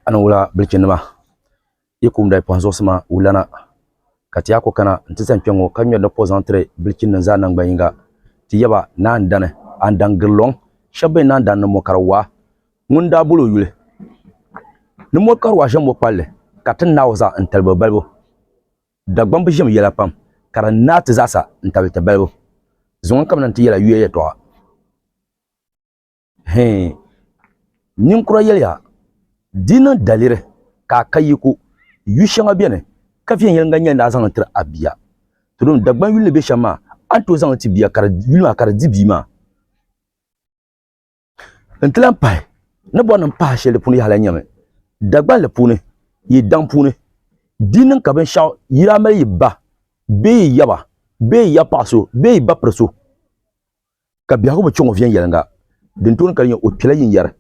Ani wula bilichinnima yi ku wumda pɔhim zuɣusi maa wulana ka ti yaa ku kana nti zani kpe ŋɔ ka ŋmɛri ni pɔh zaŋ tiri bilichinnim zaa naŋgban yiŋga. Ti yaba naa n-dani, a ni daŋ girilɔŋ shɛba bɛ ni naan daŋ ni mɔkariwaa ŋun daa bol o yuli ni mɔkariwaa ʒe mɔkpalli ka ti naai o zaa n-tali bɛ balibu. Dagbaŋ bi ʒim yɛla pam ka di naai ti zaɣisa n-tabili ti balibu. Zuŋɔ n kamina nti yɛla yuya yɛtɔɣa. Hee! Ninkura yɛliya, Di niŋ daliri ka a ka yiko, yu shɛŋa beni ka viɛnyɛliŋga nyɛli ni a zaŋ li tiri a bia. To domi Dagbaŋ yuli ni be shɛm maa, a ni tooi zaŋ li ti bia ka di yuli maa ka di di bia maa. N ti lahi pahi ni bɔri ni m pahi shɛli di puuni yaha lahi nyɛmi, Dagbanli puuni, yi daŋ puuni, di niŋ ka binshɛɣu yi daa mali yi ba bee yi yaba bee yi yapaɣa so bee yi bapiri so ka biɛhigu bi chaŋ o viɛnyɛliŋga, din tooni ka di nyɛ o kpela yinyɛri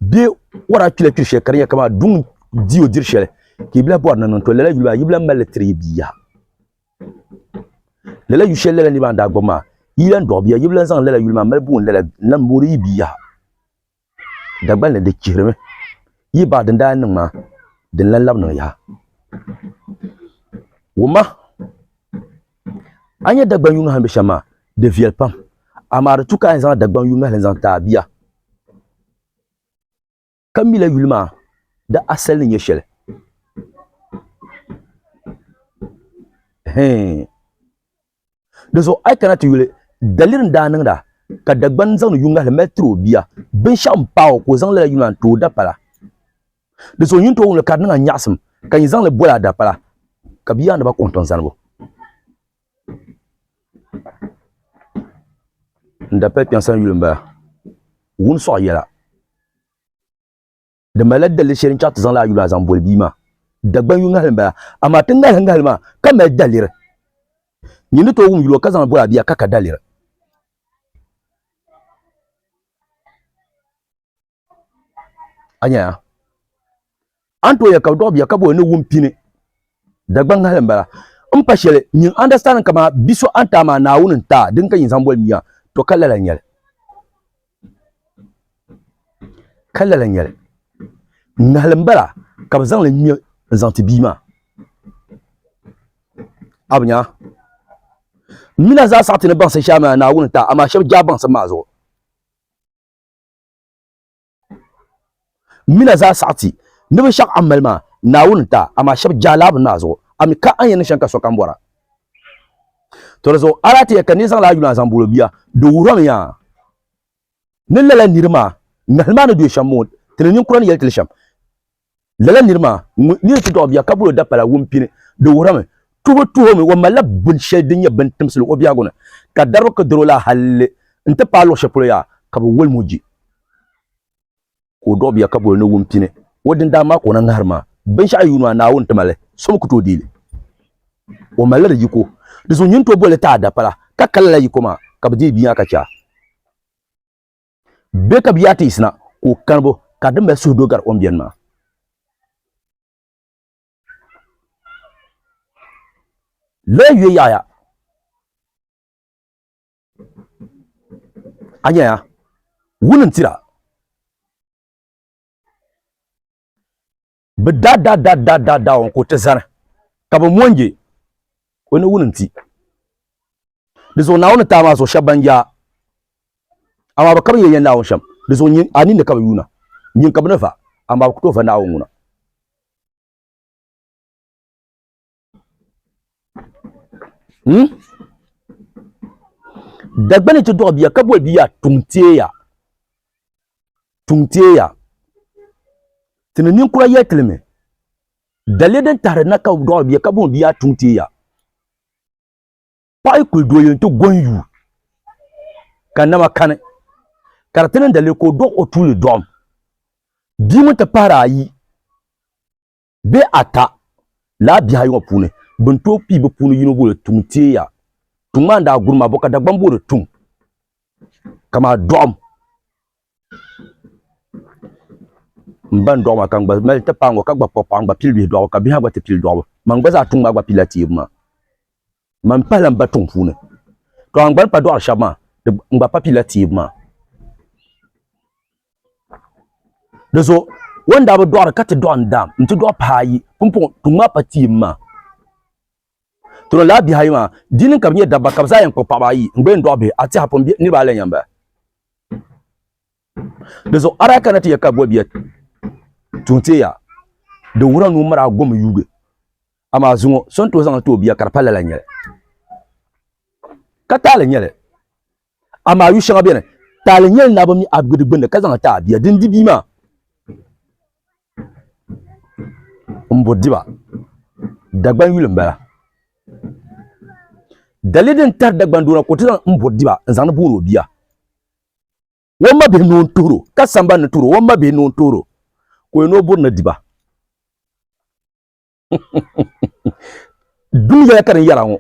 bee o daa kpila kpiri shɛli ka di nyɛ kamani duŋ di o diri shɛli ka yi bi lahi bɔri ni niŋ to lala yuli maa yi bi lahi mali li tiri yi bia yaha. Lala yu shɛli lala niriba maa ni daa gbubi maa yi lahi dɔɣi bia yi bi lahi zaŋ lala yuli maa mali booni lala n-lahi booni yi bia yaha. Dagbanli di chihirimi yi baɣa din daa niŋ maa din lan labi niŋ yaha. Wumma a ni nya Dagbaŋ yu ŋahili ni be shɛm maa di viɛli pam amaa di tu ka a yɛn zaŋ Dagbaŋ yu ŋahili n-zaŋ ti a bia ka mila yuli maa di asali ni nyɛ shɛli. Hee. Di zuɣu a yi kana ti yuli daliri n daa niŋda ka Dagbani zaŋdi yu ŋahili mali tiri o bia, binshɛɣu m-paai o ka o zaŋ lala yuli maa n-ti o dapala. Di zuɣu nyin tooi wum li ka di niŋ a nyaɣisim ka nyin zaŋ li boli a dapala ka bia yaa ni ba kɔŋ tiŋ zanibu. N dapali kpɛŋ sani yuli m-bala, wuni sɔɣi yɛla. Di malila daliri shɛli n-chaɣ ti zaŋ lala yuli maa zaŋ boli bia maa. Dagbaŋ yu ŋahili m-bala, amaa ti ŋahili ŋahili maa ka mali daliri. Nyin ni tooi wum yuli o ka zaŋ li boli a bia ka ka daliri. A nyaya? A ni tooi yɛli ka bɛ dɔɣi bia ka boli ni wum pini. Dagbaŋ ŋahili m-bala. M pa shɛli, nyin understanding kaman bi so a ni taai maa Naawuni n-taai din ka nyin zaŋ boli mia, to ka lala n-nyɛli. Ka lala n-nyɛli. Ŋahili m-bala ka bɛ zaŋ li ŋme n-zaŋ ti bia maa. A bi nya? M mi na zaa saɣi ti ni baŋsim shɛli maa Naawuni n-taai, amaa shɛba jaai baŋsim maa zuɣu. M mi na zaa saɣi ti ni binshɛɣu a ni mali maa Naawuni n-taai, amaa shɛba jaai lala bini maa zuɣu. A mi ka a ni yɛn niŋ shɛm ka sokam bɔra. To di zuɣu a daa ti yɛli ka nir zaŋ lala yuli maa zaŋ boli o bia, di wuhirimi yaa ni lala nir maa ŋahili maa ni dooi shɛm ŋɔ, ti ni ninkura ni yɛli ti li shɛm. Lala nir maa nir ti dɔɣi bia ka boli o dapala wumpini, di wuhirimi tuhi tuhimi o malila bin shɛli din nyɛ bin timsili o biɛhigu ni, ka dariba ka doro la halli nti paai luɣ shɛli polo yaa ka bɛ wolim o je. Ka o dɔɣi bia ka boli ni wumpini. O dindaan maa ka o na ŋahiri maa, binshɛɣu yuuni maa Naawuni ti mali, so mi ku tooi deei li. O malila di yiko. Di zuɣu nyin tooi boli li ti a dapala ka ka lala yiko maa ka bɛ deei bia maa ka chɛ a. Bee ka bia ti yiɣisina ka o kanibu ka di mali suhudoo gari o ni beni maa. Lala yuya yaɣiya. A nyaya, wuni n-tira. Bɛ daa daa daa daa daa daa o ka o ti zani, ka bɛ mɔnje o ni wuni n-ti. Di zuɣu Naawuni taai maa zuɣu shɛba ban yaa, amaa bɛ ka bɛ yɛn yɛli Naawuni shɛm. Di zuɣu nyin a ninni ka bɛ yuuna, nyin ka bɛ ni va, amaa bɛ ku tooi va Naawuni ŋuna. Hmm? Dagbani ti dɔɣi bia ka boli bia tuŋteeya. Tuŋteeya. Ti ni ninkura yɛli ti li mi. Daliri din tahiri na ka bɛ dɔɣiri bia ka booni bia tuŋteeya. Paɣa yi kuli dooyi nti gɔn yuu ka nama kani ka di ti niŋ daliri ka o dɔɣi o tuuli dɔɣim. Bia ŋun ti pahiri ayi bee ata lala bihi ayi ŋɔ puuni bɛ ni tooi pii bɛ puuni yino booni tuŋ teeya. Tuŋ maa n-daa guri maa bɔ ka Dagbaŋ booni tuŋ kaman dɔɣim m ba n-dɔɣi ma ka n gba mali ti paai ŋɔ ka gba kpuɣi paɣa n-gba pili bihi dɔɣibu ka bihi maa gba ti pili dɔɣibu. Man gba zaa tuŋ maa gba pilila teebu maa. Man pahila m ba tuŋ puuni. Tɔ a ni gba ni pa dɔɣiri shɛba maa n gba pa pilila teebu maa. Di zuɣu o ni daa bi dɔɣiri ka ti dɔɣi n daam nti dɔɣi pahi ayi, pumpɔŋɔ tuŋ maa pa ti yim maa. To ni lala bihi ayi maa, di niŋ ka bɛ nyɛ dabba ka bɛ zaa yɛn kpuɣi paɣaba ayi n-gba yɛn dɔɣi bihi, a tɛha pun bɛ niriba ayi la yɛn bala. Di zuɣu a daa kana ti yɛli ka boli bia tuunteeya, di wuhira ni o miri a gom yuugi. Amaa zuŋɔ so ni tooi zaŋ li ti o bia ka di pa lala n-nyɛ li. Ka taali n-nyɛ li. Amaa yu shɛŋa beni, taali n-nyɛ li ni a bi mi a di gbunni ka zaŋ li ti a bia. Din di bia maa m-bo diba. Dagban yuli m-bala. Daliri din tahi Dagban doo na ka o ti zaŋ m-bo diba n-zaŋdi booni o bia. O ma bihi noo n-tuhiri o, ka sambani ni tuhiri o, o ma bihi noo n-tuhiri o, ka o yɛn ni o buri ni diba. Duŋ yɛla ka din yɛra ŋɔ.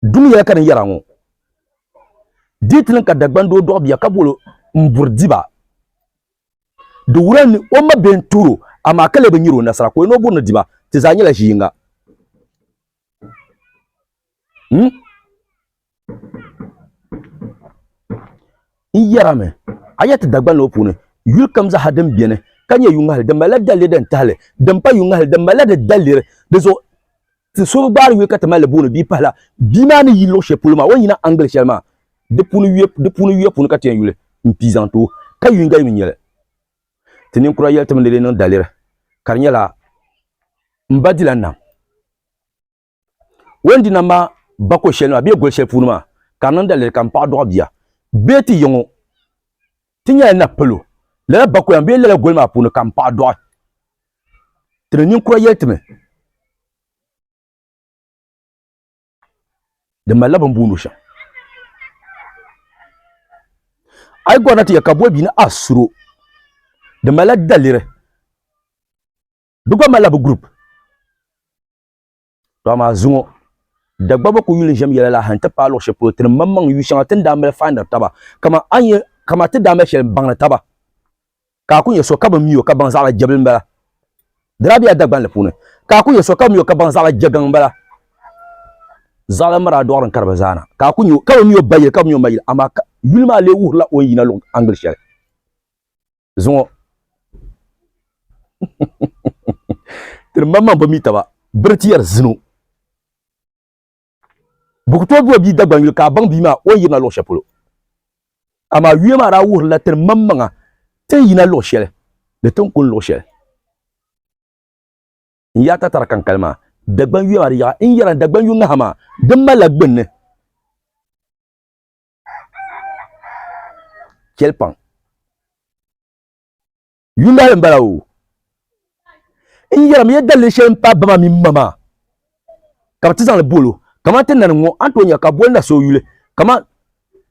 Duŋ yɛla ka din yɛra ŋɔ. Di ti niŋ ka Dagban doo dɔɣi bia ka boli o m-buri diba. Di wura ni o ma bihi n-tuhiri o, amaa ka lee bi nyari o nasara ka o yɛn ni o buri ni diba. Ti zaa nyɛla ʒi yiŋga. Hmm? N yɛrimi, a yɛli ti Dagban ŋɔ puuni, yuli kam zaaha din beni ka nyɛ yu ŋahili, di malila daliri din tahili, din pa yu ŋahili, di malila di daliri. Di zuɣu ti so bi gbaari yuli ka ti mali li booni bia pahila bia maa ni yi luɣ shɛli polo maa, o ni yina angle shɛli maa, di puuni yuya, di puuni yuya puuni ka ti yɛn yuli m-pii zaŋ ti o, ka yu yiŋga mi n-nyɛ li. Ti ninkura yɛli ti mi ni di niŋ daliri ka di nyɛla m ba dila nam. O ni di nam maa bako shɛli maa bee goli shɛli puuni maa ka di niŋ daliri ka m paɣa dɔɣi bia bee ti yiŋɔ ti nyɛla na palo lala bakoya bee lala goli maa puuni ka m paɣa dɔɣi ti ni ninkura yɛli ti mi di malila bini booni o shɛm a yi gɔrina ti yɛ ka boli bia ni asuro di malila daliri di gba malila bi group To amaa zuŋɔ Dagbamba ku yuli ʒiɛm yɛla la hal nti paai luɣ shɛli polo ti ni maŋmaŋ yu shɛŋa ti ni daa mali faandiri taba kaman a ni kaman ti daa mali shɛli m-baŋdi taba ka a ku nya so ka bi mi o ka baŋ zaɣila jɛbili m-bala. Di daa bela Dagbanli puuni ka a ku nya so ka bi mi o ka baŋ zaɣila jɛgaŋ m-bala. Zaɣila miri a dɔɣiri n-kari bɛ zaa na ka a ku nya o ka bi mi o ba yili ka bi mi o ma yili amaa ka yuli maa lee wuhirila o ni yina luɣ angili shɛli. Zuŋɔ tiri maŋmaŋ bi mi taba biri ti yɛri zino bɛ ku tooi bo bia Dagbaŋ yuli ka a baŋ bia maa o ni yirina luɣ shɛli polo amaa yuya maa daa wuhirila tiri maŋmaŋa ti ni yina luɣ shɛli ni ti ni kuni luɣ shɛli n yaa tatara kankali maa Dagbaŋ yuya maa di yaɣa n yɛra Dagbaŋ yu ŋaha maa din malila gbunni Chɛli paŋ yundahali n bala o n yɛrimi ya daliri shɛli n paai ba maa mini ma maa ka bi ti zaŋli bolo kamani ti nani ŋɔ a ni tooi nya ka boli na so yuli kamani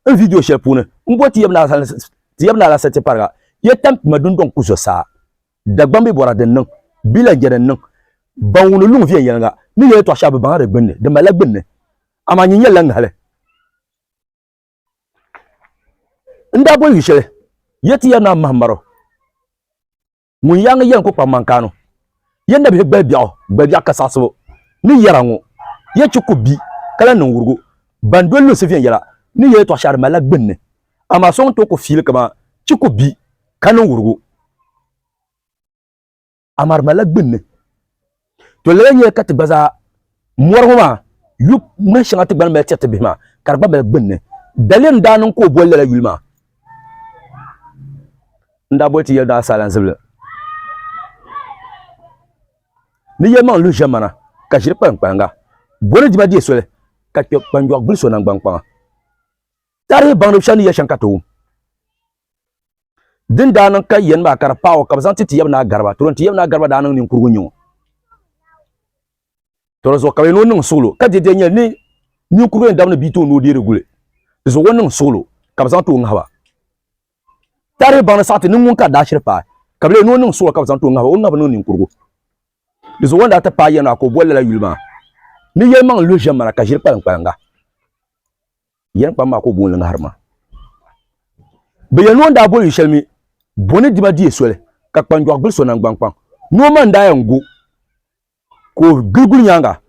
n vidiyo shɛli puuni n boli ti yab ni alasa ti pariga ya tampima dundɔŋ ku zo saa Dagbaŋ bi bɔra din niŋ bɛ lahi je din niŋ ban wuni luŋ viɛnyɛliŋga ni yɛltɔɣ shɛŋa bi baŋa di gbunni di malila gbunni amaa nyin nyɛlila ŋahili. N daa boli yu shɛli ya ti ya Naa Mahammaru ŋun yaaŋa yɛli n-ku kpaŋ maŋkaanu ya nabihi gbali biɛɣu gbali biɛɣu ka saɣisibu ni yɛra ŋɔ ya chi ku bi ka lahi niŋ wurigu ban doli lunsi viɛnyɛla ni yɛltɔɣ shɛŋa di malila gbunni amaa so ŋun tooi ku fiili kaman chi ku bi ka niŋ wurigu amaa di malila gbunni. To lala nyɛla ka ti gba zaa mɔri ŋɔ maa yu ŋmahi shɛŋa ti gba ni mali tiri ti bihi maa ka di gba mali gbunni. Daliri n daa niŋ ka o boli lala yuli maa n daa boli ti yɛli daa Saalan zibili ni yɛlimaŋ luhi ʒɛmana ka ʒiri kpaliŋkpaliŋga boli dima deei soli ka kpɛ kpanjɔɣu guli so naŋgbankpaŋa. Tarihi baŋdib shɛba ni yɛli shɛm ka ti wum. Din daa niŋ ka yɛn maa ka di paai o ka bɛ zaŋ ti ti yab naa Gariba. Toro n-ti yab naa Gariba daa niŋ ninkurigu n-nyɛ o. Toro zuɣu ka bɛ yɛn o niŋ suɣilo ka dɛdɛ nyɛli ni ninkurigu yɛn dabindi bia ti o ni o deeri guli. Di zuɣu o niŋ suɣilo ka bɛ zaŋ ti o ŋahiba. Tarihi baŋdi saɣiti ni ŋun ka di daa shiri paai ka bɛ lee ni o niŋ suɣilo ka bɛ zaŋ ti o ŋahiba o ŋahibu niŋ ninkurigu. Di zuɣu o ni daa ti paai yɛn maa ka o boli lala yuli maa ni yɛlimaŋli luhi ʒɛmana ka ʒiri kpaliŋkpaliŋga. Yɛn kpam maa ka o booni li ŋahiri maa. Bɛ yɛli ni o ni daa boli yu shɛli mi boni dima deei soli ka kpanjɔɣu gili so naŋgbankpaŋ ni o ma n-daa yɛn go ka o gili guli nyaaŋa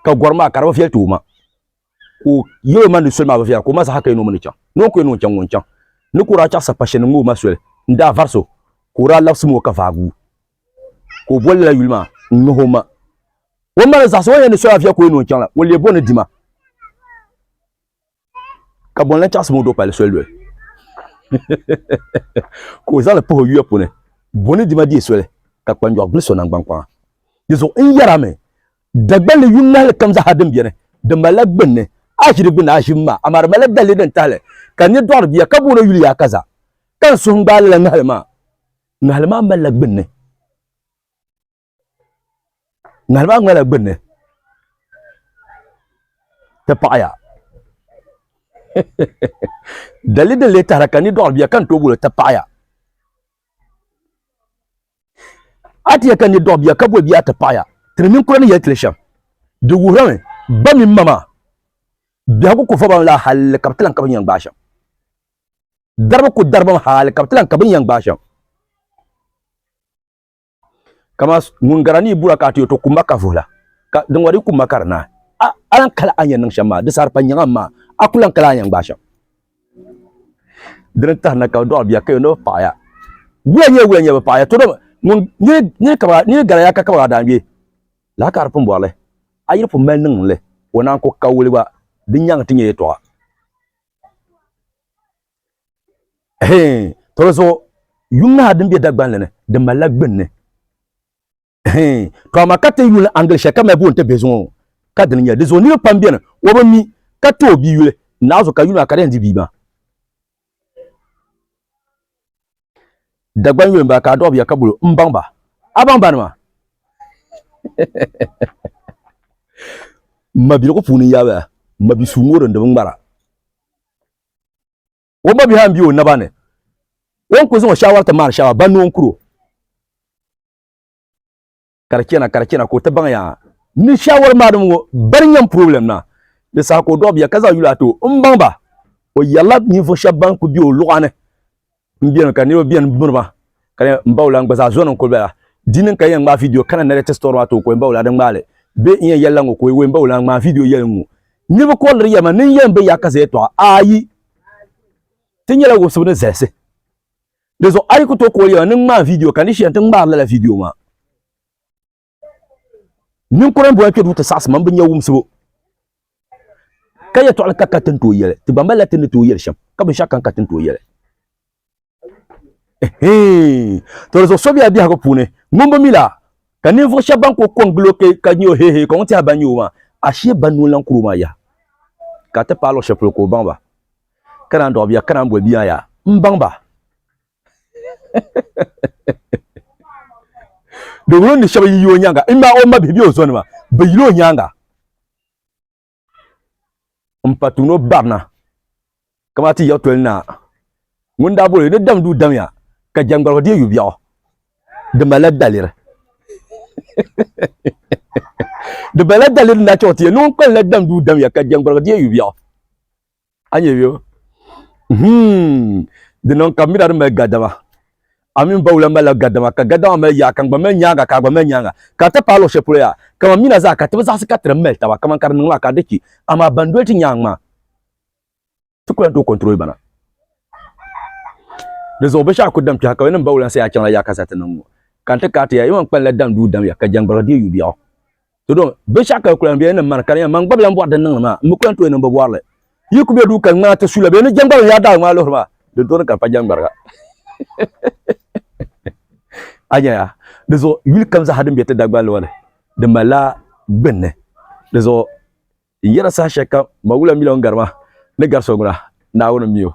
ka gɔri maa ka di bi viɛli ti o ma ka o yɛli o ma ni soli maa bi viɛla ka o ma zaɣa ka yɛn ni o mi ni chaŋ ni o ni ku yɛn ni o chaŋ ŋun chaŋ ni ka o daa chaɣi sapashininima ŋma o ma soli. N daa vari so ka o daa labisi ma o ka vaagu ka o boli lala yuli maa n ŋmahi o ma. O ma ni zaɣisi o ni yɛn ni soya viɛ ka o yɛn ni o chaŋ la, o leei bo ni dima ka bɔn lan chaɣisi ma o do palli soli doli ka o zaŋ li pahi o yuya puuni bo ni dima deei soli ka kpanjɔɣu gbuli so naŋgbankpaŋa. Di zuɣu n yɛra mi Dagbanli yu ŋahili kam zaaha din beni, di malila gbunni. A ʒi di gbunni a ʒimi maa, amaa di malila daliri din tahili ka nir dɔɣiri bia ka booni o yuli yaa kaza, ka n suhu n-gbaai lala ŋahili maa. Ŋahili maa malila gbunni. Ŋahili maa ŋmalila gbunni. Ti paɣiya. Daliri din lee tahira ka nir dɔɣiri bia ka n tooi booni o ti paɣiya. A ti yɛli ka nir dɔɣi bia ka boli bia ti paɣiya, ti ni ninkura ni yɛli ti li shɛm, di wuhirimi ba mini ma maa biɛhigu ku vɔbami la hal ka bɛ ti lan ka bɛ ni yɛn gbaai shɛm. Dariba ku daribami hal ka bɛ ti lan ka bɛ ni yɛn gbaai shɛm. Kaman ŋun gara ni yi bura ka a ti yo to kumma ka vuhila, ka din ŋɔ di kumma ka di naai, a lan kali a ni yɛn niŋ shɛm maa, di saha di pa nyaŋ a maa, a ku lan kali a ni yɛn gbaai shɛm. Dini tahi na ka bi dɔɣi bia ka yɛn ni bi paɣiya. Wula nyɛ wula nyɛ bi paɣiya to dama ŋun nini gala ya ka kabigi a daangbee lala ka a di pun bɔri li a yi di pun mali niŋ li o naan ku ka wuli gba di nyaŋ ti nyɛ yɛltɔɣa. To di zuɣu yuŋ ŋaha din be Dagbanli ni di malila gbunni. To amaa ka ti yuli angili shɛli ka mali booni ti bihi zuŋɔ ŋɔ ka dini nyɛli di zuɣu niriba pam beni o bi mi ka ti o bia yuli naai zuɣu ka yuli maa ka di yɛn di bia maa Dagban yuli m-bala ka a dɔɣi bia ka boli o m baŋ ba a baŋ ba nima m mabiligu puuni n-yaa bala m mabi suui ŋɔ din di bi ŋmara o mabihi a ni be o naba ni o ni kuli zaŋ o shaawara ti maani shɛba ban ni o ni kuri o ka di chana ka di chana ka o ti baŋ yaa ni shaawari maa nim ŋɔ bari nyɛm problem na di saha ka o dɔɣi bia ka zaŋ yuli ati o n baŋ ba o yɛrila ninvuɣu shɛba ban ku bɛ o luɣa ni n bɛni ka niriba bɛni miri ba ka n ba o la n gba zaa zɔni n kuli bala di niŋ ka yɛn ŋmaai video kana narrate story maa ti o ka o n ba o la di ŋmaali bee n yɛn yɛlila ŋɔ ka o n ba o la ŋmaai video yɛli ŋɔ niriba kɔrili di yɛlima ni n yɛn bi yaa ka za yɛltɔɣa ayi ti nyɛla wumsibu ni zalisi Di zuɣu a yi ku tooi ka o yɛli ni ŋmaai viidiyo ka ni shɛli ti ŋmaari lala viidiyo maa. Ninkura n boli kpɛ duu ti saɣasi ma n bi nya wumsibu ka yɛltɔɣali ka ka ti ni tooi yɛli ti gba malila ti ni tooi yɛli shɛm ka binshaɣu kam ka ti ni tooi yɛli. To di zuɣu so bela biɛhigu puuni ŋun bi mi la ka ninvuɣu shɛba ban kuli ko n-gili o ka nya o heehee ka ŋun tɛha ban nyɛ o maa ashee ban nuu n-lan kuri o maa yaha ka a ti paai luɣ shɛli polo ka o baŋ ba. Ka naan dɔɣi bia ka naan boli bia maa yaa m-baŋ ba. Di wuhi ni shɛba yi yi o nyaaŋa, m ma o mabihi bee o zɔnima, bɛ yila o nyaaŋa m-pa tuuni o barina kamani ti yiɣi toli naa ŋun daa boli ni dam duu damya ka jɛŋgbarigu deei yu biɛɣu. Di malila daliri. Di malila daliri n-daa chaŋ ti yɛli ni ŋun kpalimla dam duu damya ka jɛŋgbarigu deei yu biɛɣu. A nyɛ bɛ hmm di niŋ ka mira di mali gadama a mini bawula malila gadama ka gadama mali yaa ka n gba mali nyaaŋa ka a gba mali nyaaŋa ka ti paai luɣ shɛli polo yaa kaman mina zaa ka ti bi zaɣisi ka ti di mali taba kaman ka di niŋ maa ka di chɛ amaa ban doli ti nyaaŋa maa ti ku lan tooi control ba na di zuɣu binshɛɣu ku dam kpɛha ka bɛ niŋ bawula n-sayi a chaŋla yaa ka za ti niŋ ŋɔ ka n ti kaai ti ya yimaŋ kpalimla dam duu damya ka jɛŋgbariga deei yu biɛɣu To dom binshɛɣu ka ku lan be ni mani ka di nyɛ man gba bi lan bɔri din niŋdi maa, m mi ku lan tooi niŋ bi bɔri li. Yi ku be duu ka ŋmaa ti su la bee ni jɛŋgbariga yaa daai ŋmaa luhiri maa, din tooni ka di pa jɛŋgbariga. A nya ya? Di zuɣu yuli kam zaaha din be ti Dagbanli ŋɔ ni, di malila gbunni. Di zuɣu n yɛra saha shɛli kam, ma wula mi la o ni gari ma ni gari so ŋuna, Naawuni m-mi o.